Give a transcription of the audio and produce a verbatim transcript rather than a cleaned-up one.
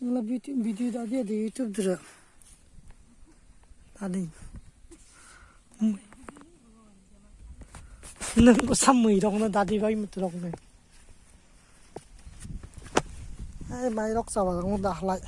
Wngla video, video da dia di YouTube dira. Tadi. Nang samui rok na dadi bai mut rok ne. Ai mai rok chawa rok da halai.